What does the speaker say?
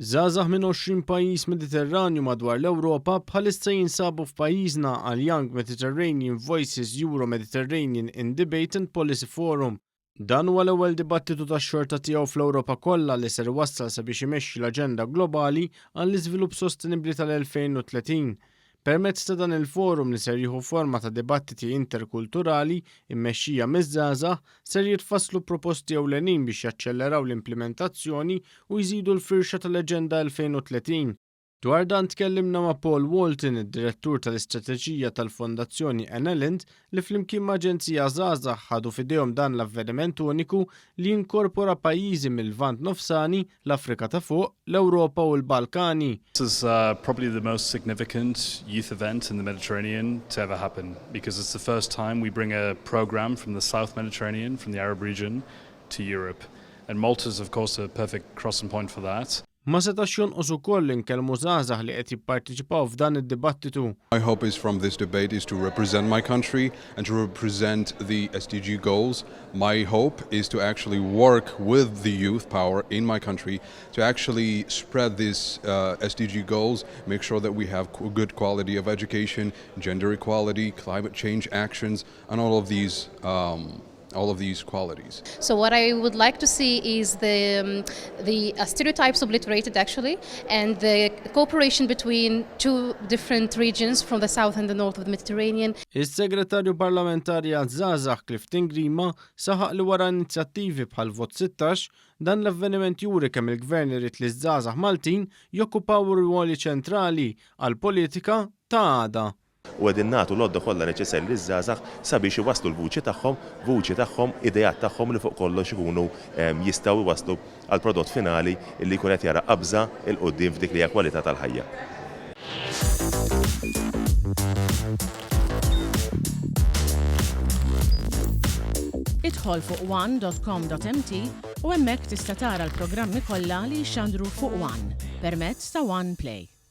Żgħażagħ minn 20 pajjiż Mediterranju madwar l-Ewropa bħalissa jinsabu f'pajjiżna għal Young Mediterranean Voices Euro Mediterranean in Debate and Policy Forum. Dan huwa l-ewwel dibattitu tax-xorta tiegħu fl-Ewropa kollha li ser iwassal sabiex imexxi l-aġenda globali għall-iżvilupp sostenibbli tal-2030. Permezz ta' dan il-forum li ser jieħu forma ta' dibattiti interkulturali mmexxija miż-żgħażagħ, ser jitfasslu proposti ewlenin biex jaċċelleraw l-implimentazzjoni u jżidu l-firxa tal-Aġenda 2030. Dwar dan tkellimna ma' Paul Walton, id-Direttur tal-Istrateġija tal-Fondazzjoni Anna Lindh, li flimkien ma' Aġenzija Żgħażagħ ħadu f'idejhom dan l-avveniment uniku li jinkorpora pajjiżi mil-Lvant Nofsani, l-Afrika ta' Fuq, l-Ewropa u l-Balkani. This is probably the most significant youth event in the Mediterranean to ever happen because it's the first time we bring a programme from the South Mediterranean, from the Arab region, to Europe. And Malta is of course a perfect crossing point for that. Ma setax jonqos ukoll li nkellmu żgħażagħ li qed jipparteċipaw f'dan id-dibattitu. My hope is from this debate is to represent my country and to represent the SDG goals. My hope is to actually work with the youth power in my country to actually spread these uh, SDG goals, make sure that we have good quality of education, gender equality, climate change actions, and all of these um, all of these qualities. So what I would like to see is the, um, the uh, stereotypes obliterated actually and the cooperation between two different regions from the south and the north of the Mediterranean. Is-Segretarju Parlamentari għaż-Żgħażagħ Clifton Grima saħaq li wara inizjattivi bħal Vot 16, dan l-avveniment juri kemm il-Gvern irid li ż-żgħażagħ Maltin jokkupaw rwoli ċentrali għall-politika ta' għada. U qegħdin nagħtu l-għodda kollha neċessarji liż-żgħażagħ sabiex iwasslu l-vuċi tagħhom, vuċi tagħhom, ideat tagħhom li fuq kollox ikunu jistgħu jwasslu għal prodott finali li jkun qed jara qabża 'l quddiem f'dik li hija kwalità tal-ħajja. Idħol fuq one.com.mt u hemmhekk tista' tara l-programmi kollha li jixxandru fuq One permezz ta' One Play.